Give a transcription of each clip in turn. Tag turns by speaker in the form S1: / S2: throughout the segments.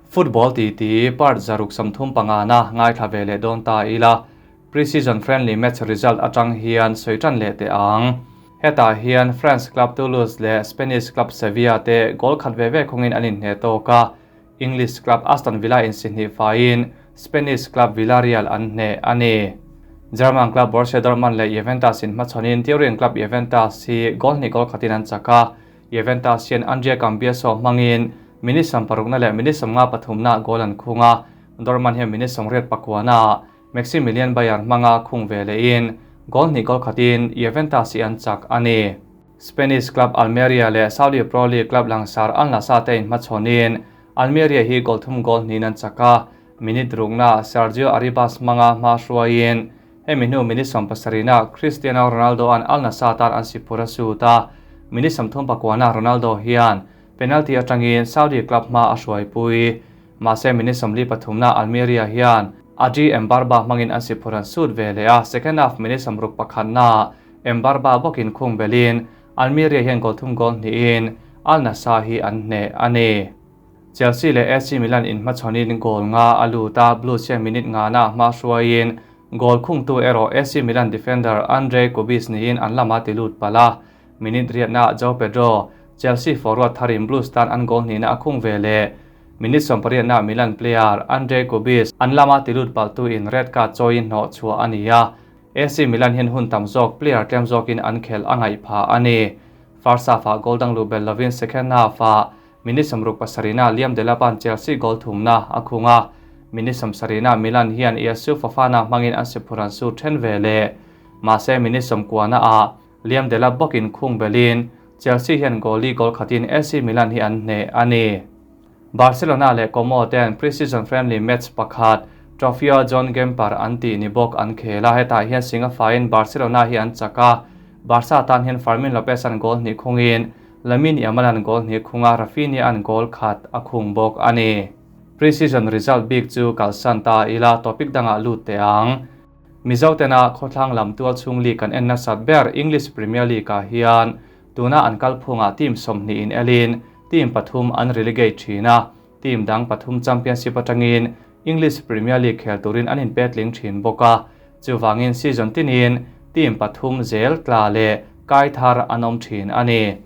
S1: Football titi part 635 na ngaithla ve leh dawn ta ila. Pre-season friendly match result atang hian sawi tan leh teh ang. Hetah hian France club Toulouse leh Spanish club Sevilla te goal khat ve ve khawngin an inhneh tawk a. English club Aston Villa in si hnih faiin Spanish club Villarreal an hneh a ni. German club Borussia Dortmund leh Juventus in hmachhawnin Turin club Juventus hi goal hnih goal khatin an chak a. Juventus hian Andrea Cambiaso hmangin minute 60na leh minute 53na goal an khung a. Dortmund hian minute 89ah Maximilian Beier hmanga khung ve lehin goal hnih goal khatin Juventus hi an chak a ni. Spanish club Almeria leh Saudi Pro League club langsar Al Nassr te inhmachhawnin Almeria hi goal thum goal hnihin an chak a, minute rukna Sergio Arribas hmanga hma hruaiin hemi hnu minute 70na Cristiano Ronaldo an Al Nassr tan an si phur a sut a, minute 34na Ronaldo hian penalty atangin Saudi club hma a hruaipui. Mahse minute 43na Almeria hian Adri Embarba hmangin an si phur an sut ve leh a, second half minute 61na Embarba bawkin khung belin Almeria hian goal thum goal hnihin Al Nassr hi an hneh a ni. Chelsea leh AC Milan inhmachhawnin goal nga a lut a, Blues hian minute ngana hma hruaiin goal khungtu erawh AC Milan defender Andre Kubis niin an lama ti lut palh a. Minute riatna Joao Pedro, Chelsea forward tharin Blues tan an goal hnihna a khung ve leh. Minute 80na Milan player Andre Kubis an lama ti lut palhtu in red card chawiin hnawh chhuah a ni a. AC Milan hian hun tam zawk player tlem zawkin an khel a ngaih phah a ni. First half-ah goal dang luh bel lovin second half-ah minute 67na Liam Delap-a'n Chelsea goal thumna a khung a. Minute 70na Milan hian Youssouf Fofana hmangin an si phur an sur then ve leh. Mahse minute 90na-ah Liam Delap bawkin khung belin Chelsea hian goal li goal khatin AC Milan hi an hneh a ni. Barcelona leh Como ten pre-season friendly match pakhat Trofeo Joan Gamper an tih ni bawk an khel a, hetah hian singa faiin Barcelona hi an chak a, Barca tan hian Fermin Lopez an goal hnih khungin Lamine Yamal an goal hnih khung a, Raphinha an goal khat a khung bawk a ni. Pre-season result bik chu kalsan ta ila topic dangah lut teh ang. Mizo tena khawthlang lam tual chhung league kan en nasat ber English Premier League ah hian tuna an kalphungah team 20 in elin team pathum an relegate thin a, team dang pathum championship atangin English Premier League khel turin an inpetling thin bawk a, chuwangin season tinin team pathum zel tla leh kai thar an awm thin a ni.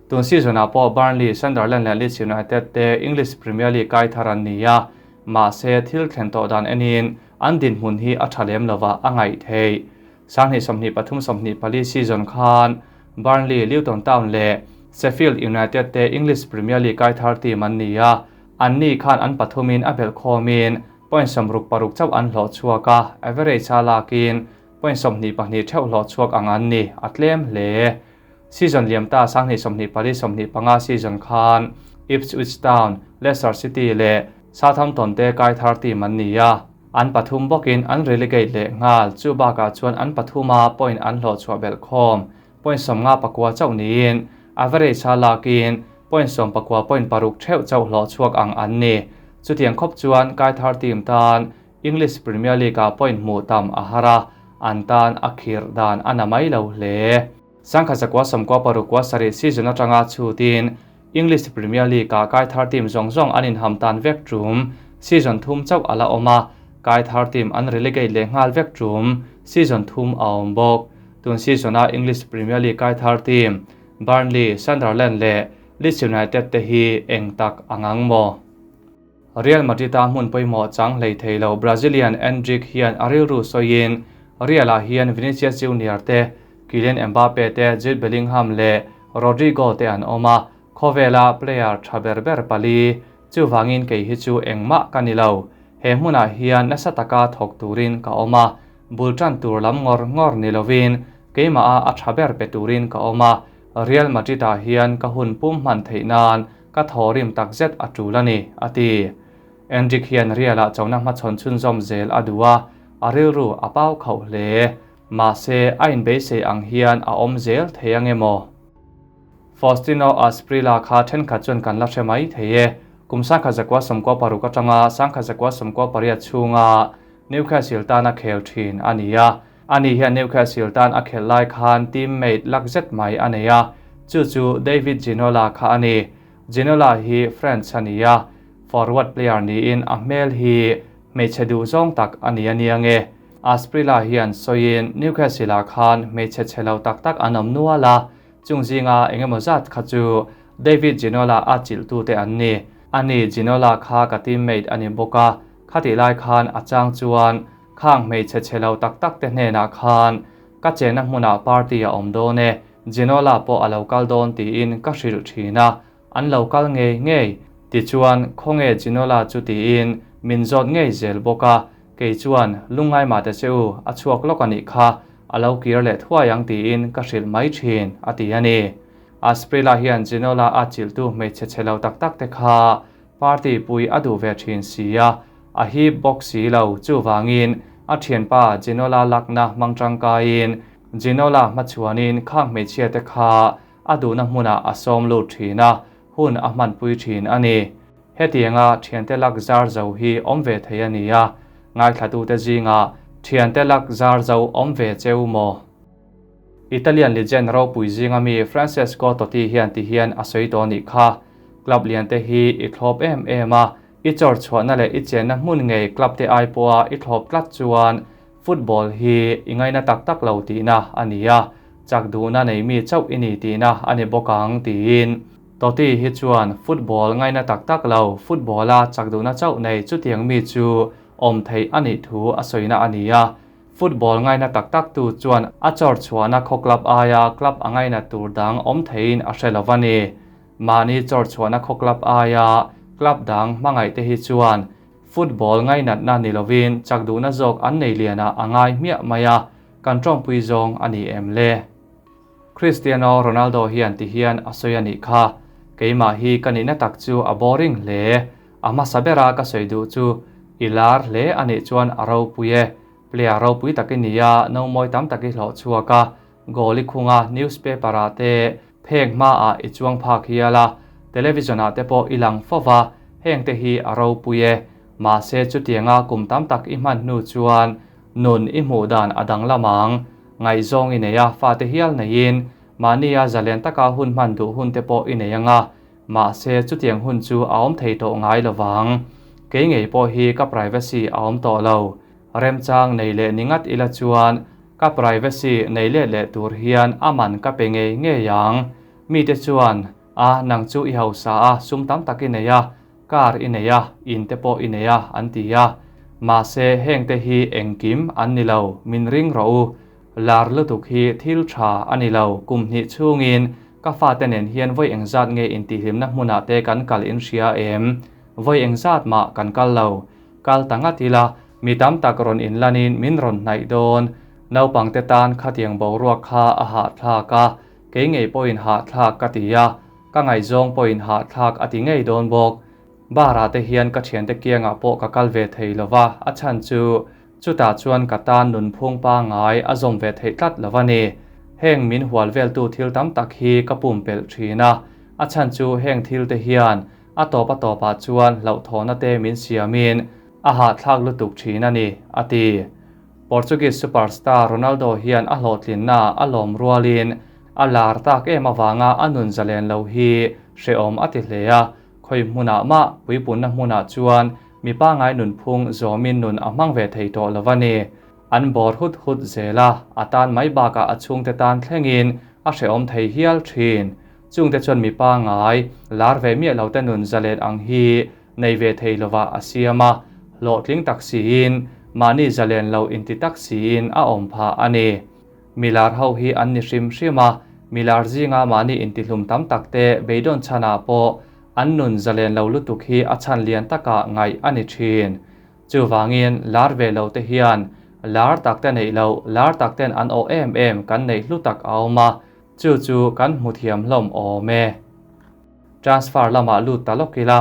S1: Tun season ah pawh Burnley, Sunderland leh Leeds United te English Premier League kai thar an ni a, mahse thil thlen tawh dan enin an dinhmun hi a tha lem lova a ngaih theih. 2023 24 season khan Burnley, Luton Town leh Sheffield United te English Premier League kai thar team an ni a, an ni khan an pathumin a belh khawmin point 66 chauh an hlawh chhuak a, average a lakin point 22 theuh hlawh chhuak ang an ni, a tlem hle. Season liam ta 2024 25 season khan Ipswich Town, Leicester City leh Southampton te kai thar team an ni a, an pathum bawkin an relegate leh nghal, chu bakah chuan an pathuma point an hlawh chhuah belh khawm point 59 chauh niin average a lakin point 19 point paruk theuh chauh hlawh chhuak ang an ni. Chutiang khawp chuan kai thar team tan English Premier League ah point hmuh tam a har a, an tan a khirh dan a na mai lo hle. 1997 season atanga chutin English Premier League ah kai thar team zawng zawng an inham tan vek tum season thum chauh ala awm a, kai thar team an relegate leh nghal vek tum season thum a awm bawk. Tun season a English Premier League kai thar team Burnley, Sunderland leh Leeds United te hi eng tak angang maw? Real Madrid a hmun pawimawh chang hlei thei lo Brazilian Endrick hian a rilru sawiin Real ah hian Vinicius Junior te, Kylian Mbappe te, Jude Bellingham leh Rodrygo te an awm a, khawvela player tha ber ber pali, chuwangin kei hi chu engmah ka ni lo. He hmunah hian nasa taka thawk turin ka awm a, bul tan tur lam ngawr ngawr ni lovin keimah a a tha ber pe turin ka awm a, Real Madrid ah hian ka hun pum hman theih nan ka thawrim takzet a tul a ni, a ti. Endrick hian Real ah chona hmachhawn chhunzawm zel a duh a, a rilru a pau khauh hle. Mahse a inbeisei ang hian a awm zel thei ange maw? Faustino Asprilla kha thenkhat chuan kan la hre mai thei e. Kum 1996 atanga 1998 chhunga Newcastle tan a khel thin a ni a. Ani hian Newcastle tan a khel lai khan teammate lak zet mai a nei a, chu chu David Ginola kha a ni. Ginola hi French a ni a. Forward player niin a hmel hi hmeichhe duh zawng tak a ni a nia nge. Asprilla hian sawiin Newcastle-ah khan hmeichhe chhe lo tak tak an awm nual a, chung zinga eng emaw zat kha chu David Ginola a chilhtute an ni. Ani Ginola kha ka teammate a ni bawk a, khatih lai khan a chang chuan khang hmeichhe chhe lo tak tak te hnenah khan ka chenna hmunah party a awm dawn e, Ginola pawh a lo kal dawn tiin ka hrilh thin a, An lo kal ngei ngei. Tichuan, khawnge Ginola chu tiin min zawt ngei zel bawk a, kei chuan, Lungngai mah ta che u, a chhuak lawk a nih kha, a lo kir leh thuai ang tiin ka hrilh mai thin, a ti a ni. Asprilla hian Ginola a chilhtu hmeichhe chhe lo tak tak te kha party pui a duh ve thin si a, a hip bawk si lo, chuvangin a thianpa Ginola lakna hmang tangkaiin Ginola hmachhuanin khang hmeichhia te kha A duhna hmunah a sawm lut thin a, hun a hmanpui thin a ni. Hetianga thiante lak zar zo hi awm ve thei a ni a, ngaithlatute zingah thiante lak zar zo awm ve cheu maw? Italian legend ropui zinga mi Francesco Totti hian ti hian a sawi tawh nih kha, Club liante hi i thlawp em em a, i chawr chhuahna leh i chenna hmun ngei club te ai pawha i thlawp tlat chuan Football hi i ngaina tak tak lo tihna a ni a, chak duhna nei mi chauh i ni tihna a ni bawk ang tiin. Totti hi chuan football ngaina tak tak lo, football-a chak duhna chauh nei chutiang mi chu awm theih a nih thu a sawina a ni a. Football ngaina tak tak tu chuan a chawr chhuahna khaw club aia club a ngaina tur dang awm theiin a hre lo va ni. Mahni chawr chhuahna khaw club aia club dang hmangaih te hi chuan Football ngainatna ni lovin chak duhna zawk an nei lianah a ngai hmiah mai a, kan tawngpui zawng a ni em le? Cristiano Ronaldo hian ti hian a sawi a nih kha, Keimah hi ka nihna tak chu a boring hle. A hmasa bera ka sawi duh chu i lar hle a nih chuan a ropui e. Player ropui tak i ni a, no mawi tam tak i hlawh chhuak a, goal i khung a, newspaper ah te Pheng hmaah i chuang phak hial a, television ah te pawh i lang fo va, heng te hi a ropui e. Mahse chutianga kum tam tak i hman hnu chuan nun i hmuh dan a danglam ang. Ngaihzawng i nei a, fate hial neiin mahnia zalen taka hun hman duh hun te pawh i nei ang a, mahse chutiang hun chu a awm thei tawh ngai lo vang. Kei ngei pawh hi ka privacy a awm tawh lo. Remchang nei leh ni ngat ila chuan Ka privacy nei let leh tur hian a man ka pe ngei ngei ang. Mite chuan, A, nang chu i hausa a, sum tam tak i nei a, car i nei a, in te pawh i nei a, an ti a. Mahse, heng te hi engkim an ni lo, min ring rawh u. Lar lutuk hi thil tha a ni lo, kum hnih chhungin ka fate nen hian vawi engzat nge intihhlimna hmunah te kan kal in hria em? Vawi engzat mah kan kal lo. Kal ta ngat ila, Mi tam tak rawn inlanin min rawn hnaih dawn. Naupangte tan khatiang boruak kha a hahthlak a, kei ngei pawhin hahthlak ka ti a, ka ngaihzawng pawhin hahthlak a ti ngei dawn bawk. Bar-ah te hian ka thiante kiangah pawh ka kal ve thei lo va, a chhan chu chutah chuan ka tan nunphung pangngai a zawm ve theih tlat lo va ni. Heng min hual veltu thil tam tak hi ka pumpelh thin a, a chhan chu heng thil te hian a tawp a tawpah chuan hlauhthawhna te min siamin A hahthlak lutuk thin a ni, a ti. Portuguese superstar Ronaldo hian a hlawhtlinna a lawm rualin a lar tak em avanga a nun zalen lo hi hrehawm a ti hle a, khawi hmunah mah puipunna hmunah chuan mi pangngai nunphung zawmin nun a hmang ve thei tawh lo a ni. An bawr hut hut zel a, a tan mai bakah a chhungte tan thlengin a hrehawm thei hial thin. Chungte chuan mi pangngai lar ve miah lote nun zalen ang hi Nei ve thei lovah a siam a, hlawhtling tak siin, mahni zalen lo inti tak siin a awm phah a ni. Milar ho hi an ni hrim hrim a, milar zinga mahni intihlum tam tak te beidawn chhanah pawh an nun zalen lo lutuk hi a chhan lian takah ngaih a ni thin. Chuvangin lar ve lo te hian lar tak te neih loh, lar tak ten an awh em em kan neih hlu tak a awm a, chu chu kan hmu thiam hlawm awm e. Transfer lamah lut ta lawk ila,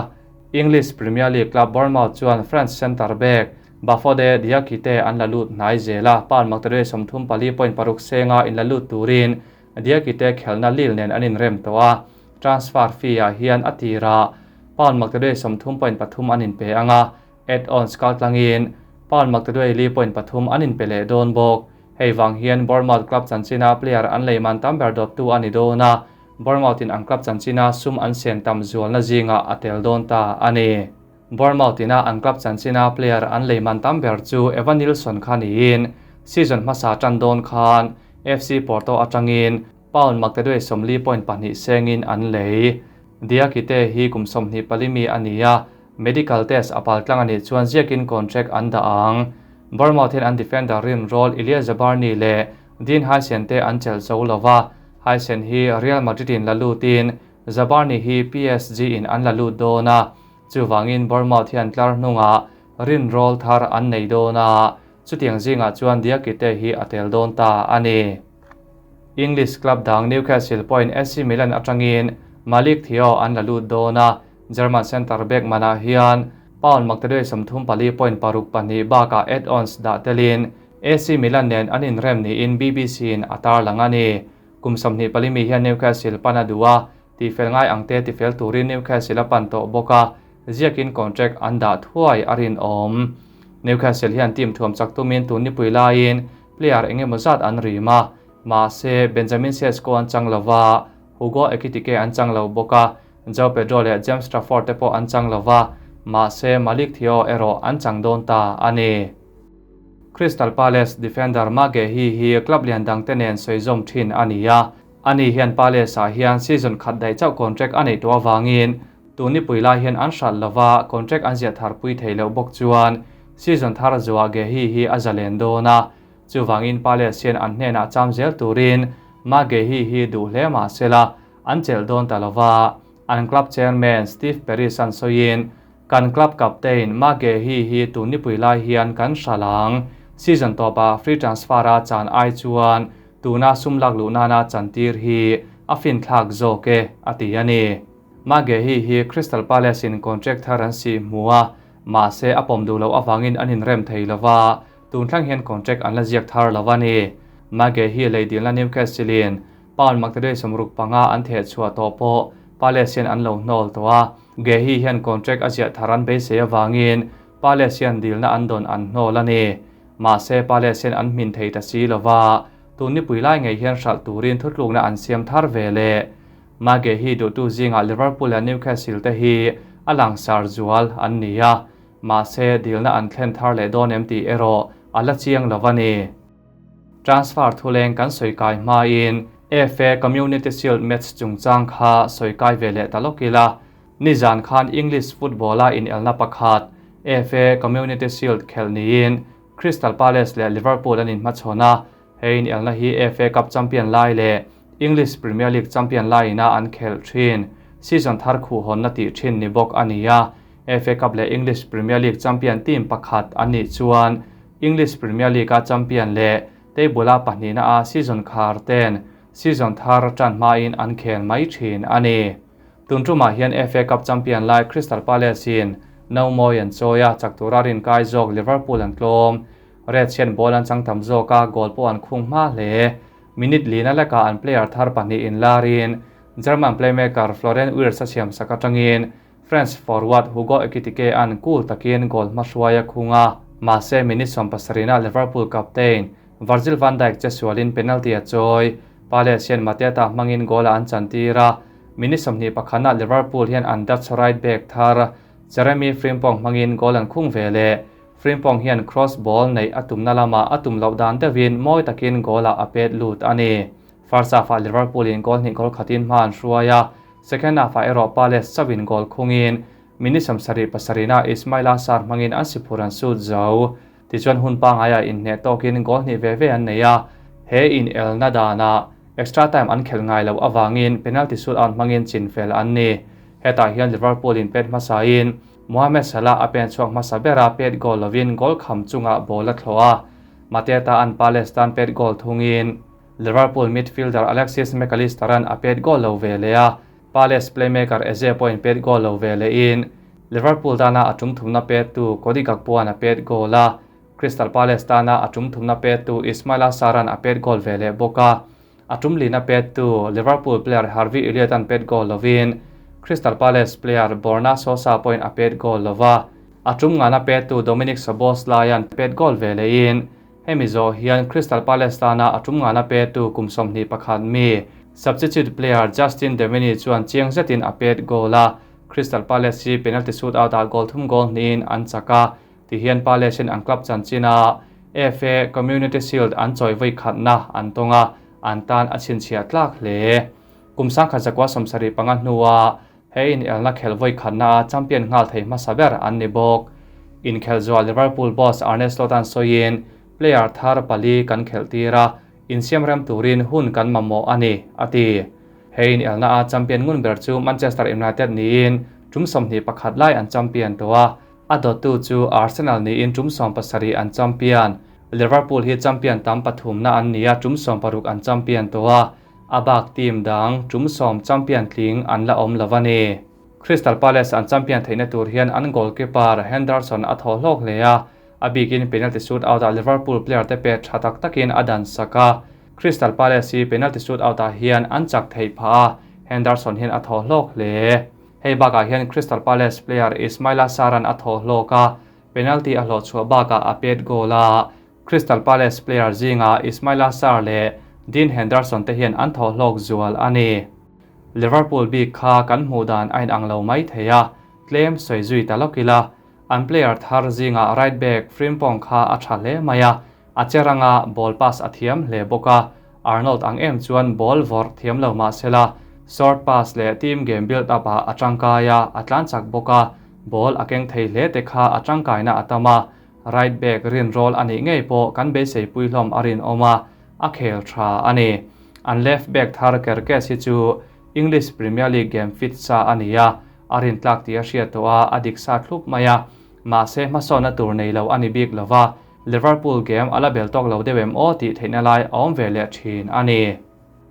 S1: English Premier League club Bournemouth chuan French centre-back Bafode Diakite an la lut hnai zel a, Paul Makdere 34.6 senga inla lut turin Diakite khelhna Lille nen an inrem tawh a, transfer fee-ah hian a tirah Paul Makdere 30.3 an inpe ang a, add-ons kaltlangin Paul Makdere 4.3 an inpe leh dawn bawk. Hei vang hian Bournemouth club chanchina player an lei man tam ber dawttu a ni dawn a, Bournemouth-in an club chanchina sum an sen tam zualna zingah a tel dawn ta a ni. Bournemouth ina an club chanchina player an lei man tam ber chu Evanilson kha niin season hmasa tan dawn khan FC Porto atangin pound maktaduai 40.2 sengin an lei. Diakite hi kum 24 mi ania medical test apal tlang ani chuan ziakin contract an da ang. Bournemouth hian an defender rin role Ilya Zabarny le Dean Huijsen te an chel zo lova. Huijsen hi Real Madrid in la lutin Zabarny hi PSG in an la lut dona. Chuwangin Bournemouth hian tlar hnunga rin role thar an nei dona. Chutiang zinga chuan Diakite hi atel dawn ta ani. English club dang Newcastle point AC Milan atangin Malik Theo an la lut dona. German center back mana hian pound maktaduai 34.62 baka add-ons da telin AC Milan nen an in rem ni in BBC in atar langani. Kum 24 mi hian Newcastle panadua ti fel ngai angte ti fel turin Newcastle pan to boka ziakin contract an da thuai arin om. Newcastle hian team thuam chak tumin tun ni pui lain player enge mozat an rima ma se Benjamin Sesko an chang lova, Hugo Ekitike an chang lo boka, João Pedro le James Trafford te pawh an chang lova, ma se Malik Theo ero an chang dawn ta ani. Crystal Palace defender Maguehi hi club lian dang te nen soizom thin ania. Ani hian Palace ah hian season khat dai chau contract anei to awangin tuni puila hian an hral lova contract an zia thar pui theilo bawk chuan season thar zuwa Guehi hi a zalen dawna. Chuwangin Palace hian an hnenah cham zel turin Maguehi hi duh hle ma sela an chel dawn ta lova. An club chairman Steve Parish an soin kan club captain Maguehi hi tuni puila hian kan hralang season topa free transfer a chan ai chuan tuna sumlak lu nana chantir hi a fin thlak zoke ati ani. Maguehi hi Crystal Palace in contract thar an si mua ma se apom du lo awangin anin rem thei lova tun thlang hian contract an la ziak thar lawani. Maguehi leidin la Newcastle in pound maktaduai 65 an the chua to po Palace hian an lo hnol towa. Guehi hian contract a ziah tharan beisei awangin Palace hian dilna an don an hnol ani. Ma se Palace hian an hmin thei ta si lova tun ni puilai ngei hian hral turin thutlukna an siam thar vele. Maguehi du tu zinga Liverpool le Newcastle te hi alang sar zual an nia. Ma se dilna an thlen thar le dawn em ti ero ala chiang lawani. Transfer thuleng kan soikai ma in FA Community Shield match chungchang kha soikai vele talokila. Nizan khan English footballer in elna pakhat FA Community Shield khelni in Crystal Palace le Liverpool an in hmachhona. Hein elna hi FA Cup champion lai le English Premier League champion lai na an khel thin season thar khu hon na ti thin ni bok ania. FA Cup le English Premier League champion team pakhat ani chuan English Premier League a champion le table pahnina a season khar ten season thar tan ma in an khel mai thin ani. Tuntuma hian FA Cup champion lai Crystal Palace in no moi an choya chaktura rin kai jok Liverpool an tlom Reds hian ball an chang tam zoka goal po an khung ma le minute lina leka an player thar pahnih in larin German playmaker Florian Wirtz a siam sakatangin French forward Hugo Ekitike an cool takin goal hmahruaia khunga ma se minute 17 Liverpool captain Virgil van Dijk che sualin penalty a chawi Palace hian Mateta hmangin goal an chantira minute 21 Liverpool hian an Dutch right back thar Jeremy Frimpong hmangin goal an khung vele. Frimpong hian cross ball nei atum na lama atum lo dan tewin moi takin goal a apet lut ani. First half a Liverpool in goal ni goal khatin man hruaia second half a ero Palace chawin goal khungin minute 77 Ismaila Sarr hmangin an siphuran sut zo tichuan hun pa ngaia in hne tokin goal ni ve ve an neia he in el na dana extra time an khel ngai lo awangin penalty shoot out hmangin chinfel an ni. Heta hian Liverpool in pet hmasa in Mohamed Salah a pen chuak hmasa bera pet goal lovin goal kham chunga ball a thloa Mateta an Palace tan pet goal thungin Liverpool midfielder Alexis McAllister an a pet goal lo ve lea Palace playmaker Eze point pet goal lo ve le in Liverpool dana atum thumna pet tu Cody Gakpo an a pet goal a Crystal Palace dana atum thumna pet tu Ismaila Sarr an a pet goal ve le boka atum lina pet tu Liverpool player Harvey Elliott an pet goal lovin Crystal Palace player Borna Sosa point a pet goal lova atum ngana pet tu Dominic Szoboszlai an pet goal ve le in hemi zo hian Crystal Palace tana atum ngana pet tu kum 21 mi substitute player Justin Devaney chuan chiang zetin a pet goal a Crystal Palace hi penalty shootout-ah goal thum goal hnihin an chak a, tihian Palace-in an club chanchina FA Community Shield an chawi vawi khatna an tawng a, an tan a chhinchhiah tlak hle. Kum sangkhat zakua 75 hnua he inelna khelh vawi khatna champion nghal thei hmasa ber an ni bawk. Inkhelh zuah Liverpool boss Arne Slot an sawiin, Player thar pali kan khelh tir a, insiam rem turin hun kan mamawh a ni, a ti. He inelna a champion ngun ber chu Manchester United niin tum 21 lai an champion tawh a, a dawttu chu Arsenal niin tum 17 an champion. Liverpool hi champion tam pathumna an ni a, tum 16 an champion tawh a, a bak team dang tum 10 champion tling an la awm lo a ni. Crystal Palace an champion theihna tur hian an goalkeeper Henderson a thaw hlawk hle a, a bikin penalty shootout-ah Liverpool player te pet tha tak takin a dan sak a. Crystal Palace hi penalty shootout-ah hian an chak theih phah a, Henderson hian a thaw hlawk hle. Hei bakah hian Crystal Palace player Ismaila Sarr-a'n a thaw hlawk a, penalty a hlawh chhuah bakah a pet goal a. Crystal Palace player zingah Ismaila Sarr leh Dean Henderson te hian an thaw hlawk zual a ni. Liverpool bik kha kan hmuh dan a inang lo mai thei a, tlem sawi zui ta lawk ila. An player thar zingah right back Frimpong kha a tha hle mai a, a che ranga ball pass a thiam hle bawk a, Arnold ang em chuan ball vawrh thiam lo mah sela, short pass leh team game build up ah a tangkai a, a tlan chak bawk a, ball a keng thei hle te kha a tangkaina a tam a, right back rin rawl a nih ngei pawh kan beiseipui hlawm a rinawm a, a khel tha a ni. An left back thar Kerkez hi chu English Premier League game fit sa a ni a, a rintlak tih a hriat tawh a, a dik sa thlup mai a. Mahse, hmasawnna tur nei lo a ni bik lo va, Liverpool game a la bel tawk lo deuh em aw tih theihna lai a awm ve leh thin a ni.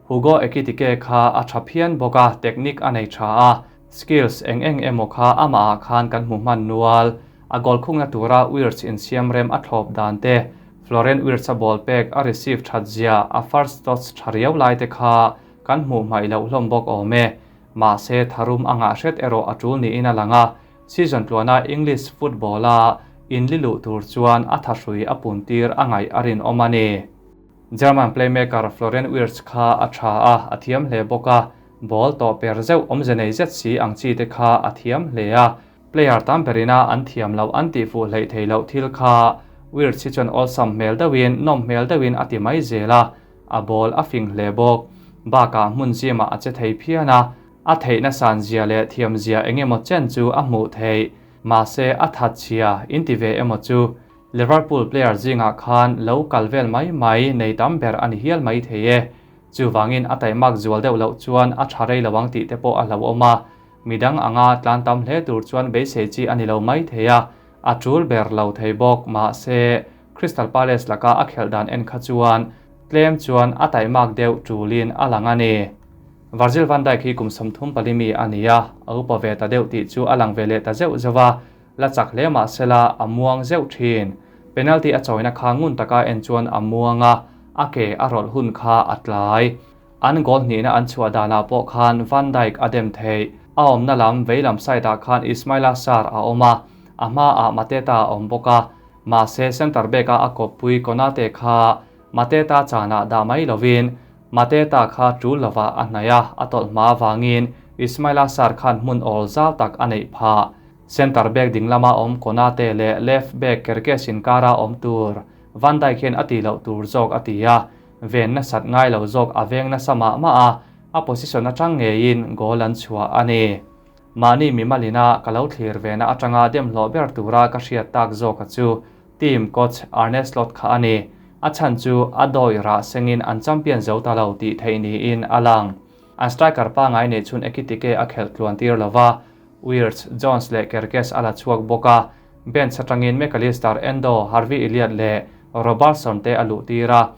S1: Hugo Ekitike kha a tha phian bawk a, technique a nei tha a, skills eng eng emaw kha amahah khan kan hmu hman nual. A goal khungna tura Wirtz insiam rem a thlawp dan te, Florian Wirtz-a ball pek a receive that zia, a first touch tha riau lai te kha kan hmuh hmaih loh hlawm bawk awm e. Mahse, tharum a ngah hret erawh a tul niin a lang a, season tluana English football-a inli luh tur chuan a thahrui a puntir a ngaih a rinawm a ni. German playmaker Florian Wirtz kha a tha a, a thiam hle bawk a, ball tawh per zeuh awmze nei zet si ang chi te kha a thiam hle a, player tam berina an thiam loh an tihfuh hleih theih loh thil kha Wirtz hi chuan awlsam hmel deuhin, nawm hmel deuhin a ti mai zel a, a ball a fing hle bawk. Bakah hmun zimah a che thei phian a, a theihna san zia leh thiam zia eng emaw chen chu a hmuh theih. Mahse a that chhia in ti ve emaw chu Liverpool player zingah khan lo kal vel mai mai nei tam ber a ni hial mai thei e. Chuvangin a taimak zual deuh loh chuan a tha rei lo ang tih te pawh a hlauhawm a, midang anga tlan tam hle tur chuan beisei chi a ni lo mai thei a, a tul ber lo thei bawk. Mahse Crystal Palace laka a khelh dan en kha chuan tlem chuan a taimak deuh tulin a lang a ni. Virgil van Dijk hi kum 34 mi a ni a, a upa ve ta deuh tih chu a lang ve leh ta zeuh zeuh a, la chak hle mah sela a muang zeuh thin. Penalty a chawina kha ngun taka en chuan a muang a, a ke a rawlh hun kha a tlai. An goal hnihna an chhuah danah pawh khan Van Dijk a dem theih. A awmna lam veilam side-ah khan Ismaila Sarr a awm a, a hmaah Mateta a awm bawk a. Mahse centre back-a a kawppui Konate kha Mateta chanah dah mai lovin Mateta kha tul lovah a hnaih a, a tawlh hma avangin Ismaila Sarr khan hmun awl zau tak a neih phah. Centre back ding lama awm Konate leh left back Kerkez inkara awm tur Van Dijk hian a tih loh tur zawk a ti a, ven nasat ngai lo zawk a veng nasa mah mah a, a position atang ngeiin goal an chhuah a ni. Mahni mimalina ka lo thlir vena atanga dem hlawh ber tura ka hriat tak zawka chu team coach Arne Slot kha a ni. A chhan chu a dawi rah sengin an champion zo ta lo tih theih niin a lang. An striker pangai nei chhun Ekitike a khelh tluan tir lova, Wirtz, Jones leh Kerkez a la chhuak bawk a, bench atangin Mac Allister, Endo, Harvey Elliott leh Robertson te a luh tir a.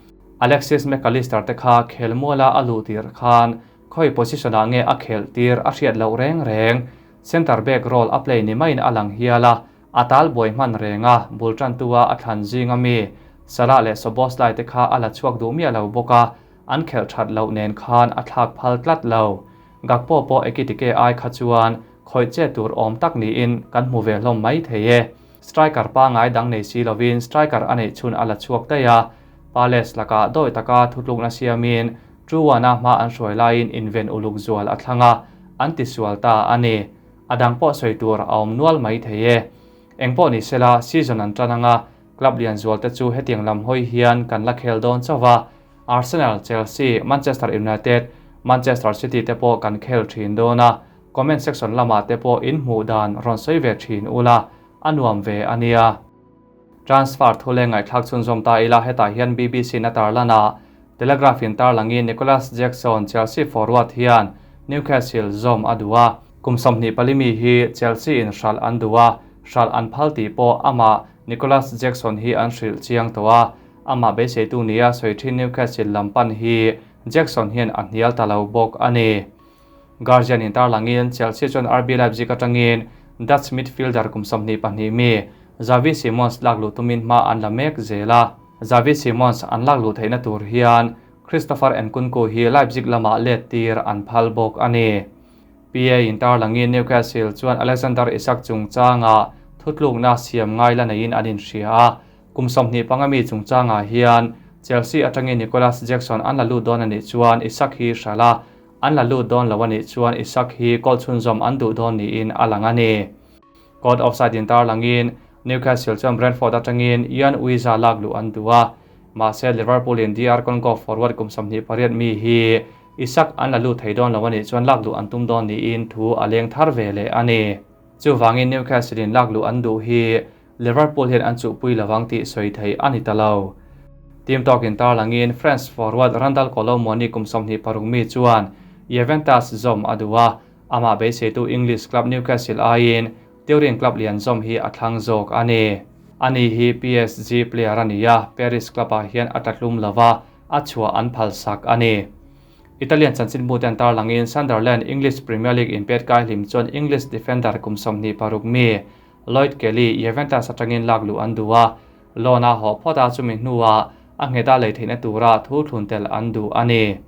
S1: Alexis Mac Allister te kha khelmuala a luh tir khan khawi position ah nge a khelh tir a hriat loh reng reng. Centre back role a play ni maiin a lang hial a, a tal buai hman reng a, bul tantu-a a thlan zing ami Salah leh Szoboszlai te kha a la chhuak duh miah lo bawk a, an khelh that loh nen khan a thlak phal tlat lo. Gakpo pawh Ekitike ai kha chuan khawih che tur awm tak niin kan hmu ve hlawm mai thei e. Striker pangai dang nei si lovin striker a neih chhun a la chhuak daih a, Palace lakah dawi taka thutlukna siamin Truan-a hma an hruai laiin inven uluk zual a thlang a, an tisual ta a ni. A dang pawh sawi tur a awm nual mai thei e. Engpawh ni sela, season an tan anga club lian zual te chu hetiang lam hawi hian kan la khel dawn chauh va, Arsenal, Chelsea, Manchester United, Manchester City te pawh kan khel thin dawn a, comment section lamah te pawh in hmuh dan rawn sawi ve thin ula, a nuam ve a nia. Transfer thu leh ngaihthlak chhunzawm ta ila hetah hian BBC na tarlan a, Telegraph in tarlangin Nicolas Jackson Chelsea forward hian Newcastle zawm a duh a, kum 24 mi hi Chelsea in hralh an duh a, hralh an phal tih pawh amah Nicolas Jackson hi an hrilh chiang tawh a, amah beiseitu nia sawi thin Newcastle lam pan hi Jackson hian a hnial ta lo bawk a ni. Guardian in tarlangin Chelsea chuan RB Leipzig atangin Dutch midfielder kum 22 mi Xavi Simons lak luh tumin hma an la mek zel a. Xavi Simons an lak luh theihna tur hian Christopher Nkunku hi Leipzig lamah let tir an phal bawk a ni. PA in tarlangin Newcastle chuan Alexander Isak chungchanga thutlukna siam ngai la neiin an inhria a, kum 25 mi chungchangah hian Chelsea atangin Nicolas Jackson an la lut dawn a nih chuan Isak hi hralh a, an la lut dawn lo a nih chuan Isak hi goal chhunzawm an duh dawn niin a lang a ni. Caught offside in tarlangin Newcastle chuan Brentford atangin Yoane Wissa lak luh an duh a, mahse Liverpool in DR Congo forward kum 28 mi hi Isak an la lut thei dawn lo a nih chuan lak luh an tum dawn niin thu a leng thar ve leh a ni. Chuvangin Newcastle in lak luh an duh hi Liverpool hian an chuhpui lovang tih sawi thei a ni ta lo. Team talk in tarlangin France forward Randal Kolo Muani kum 26 mi chuan Juventus zawm a duh a, amah beiseitu English club Newcastle aiin Turin club lian zawm hi a thlang zawk a ni. Ani hi PSG player a ni a, Paris club ah hian a tlatlum lova, a chhuah an phal sak a ni. Italian chanchinbu ten tarlangin Sunderland English Premier League inpet kai hlim chuan English defender kum 26 mi Lloyd Kelly Juventus atangin lak luh an duh a, loan a haw phawt a chumi hnuah a ngheta lei theihna tura thu thlun tel an duh a ni.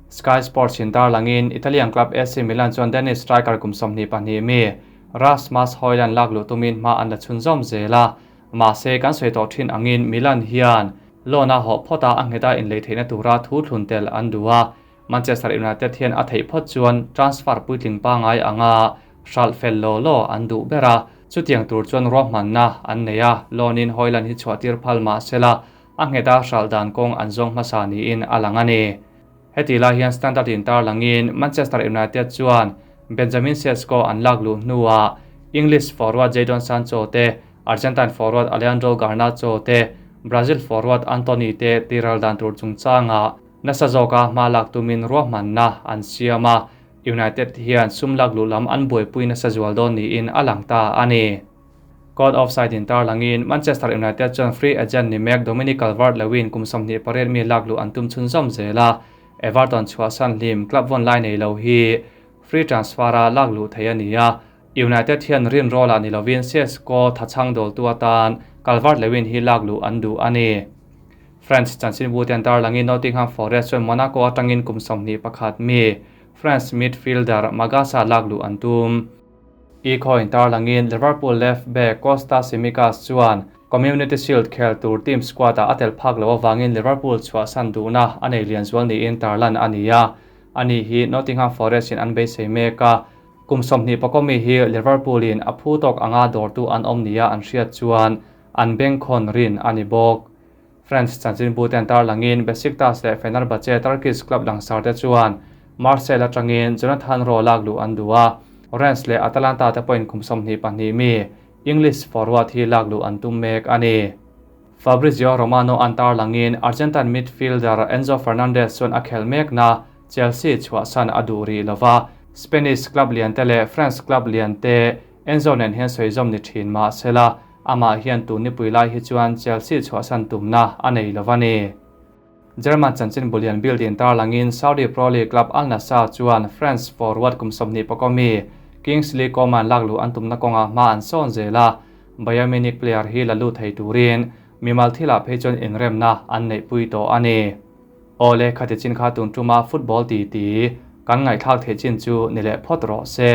S1: Sky Sports in tarlangin Italian club AC Milan chuan Danish striker kum 22 mi Rasmus Højlund lak luh tumin hma an la chhunzawm zel a, mahse kan sawi tawh thin angin Milan hian loan a haw phawt a a ngheta inlei theihna tura thu thlun tel an duh a, Manchester United hian a theih phawt chuan transfer puitling pangai anga hralh fel law law an duh ber a, chutiang tur chuan ruahmanna an nei a, loan in Højlund hi chhuah tir phal mahsela a ngheta hralh dan kawng an zawng hmasa niin a lang a ni. Heti lai hian Standard in tarlangin Manchester United chuan Benjamin Sesko an lak luh hnuah English forward Jadon Sancho te, Argentine forward Alejandro Garnacho te, Brazil forward Antony te tiral dan tur chungchanga nasa zawka hma lak tumin ruahmanna an siam a, United hian sum lak luh lam an buaipui nasa zual dawn niin a lang ta a ni. Caught offside in tarlangin Manchester United chuan free agent ni mek Dominic Calvert-Lewin kum 28 mi lak luh an tum chhunzawm zel a, Everton chhuahsan hlim club vawn lai nei lo hi free transfer a lak luh thei a ni a, United hian rin roll-ah ni lovin CSKA thachhang dawltu atan Calvert-Lewin hi lak luh an duh a ni. French chanchinbu ten tarlangin Nottingham Forest chuan Monaco atangin kum 21 mi French midfielder Magassa lak luh an tum. E-coin tarlangin Liverpool left back Kostas Tsimikas chuan Community Shield khel tur team squad ah a tel phak lo awangin Liverpool chhuahsan duhna a nei lian zual niin tarlan a ni a. Ani hi Nottingham Forest in an beisei mek a, kum 24 mi hi Liverpool in a phu tawk anga dawrtu an awm nia an hriat chuan an bengkhawn rin a ni bawk. French chanchinbu ten tarlangin Besiktas leh Fenerbahce Turkish club langsar te chuan Marseille atangin Jonathan Rowe lak luh an duh a, Rennes leh Atalanta te pawhin kum 22 mi English forward hi lak luh an tum mek a ni. Fabrizio Romano an tarlangin Argentine midfielder Enzo Fernandez chuan a khel mek na Chelsea chhuahsan a duh rih lova, Spanish club lian te leh French club lian te Enzo nen hian sawi zawm ni thin mahsela amah hian tun nipui lai hi chuan Chelsea chhuahsan tumna a nei lova ni. German chanchin bulian Bild in tarlangin Saudi Pro League club Al Nassr chuan France forward kum 24 mi Kingsley Coman lak luh an tumna kawnga hma an sawn zel a, Bayern Munich player hi la lut thei turin mimal thilah phei chuan inremna an neih pui tawh a ni. Awle khati chin kha tun tuma football ti ti kan ngaihthlak thei chin chu ni leh phawt rawh se.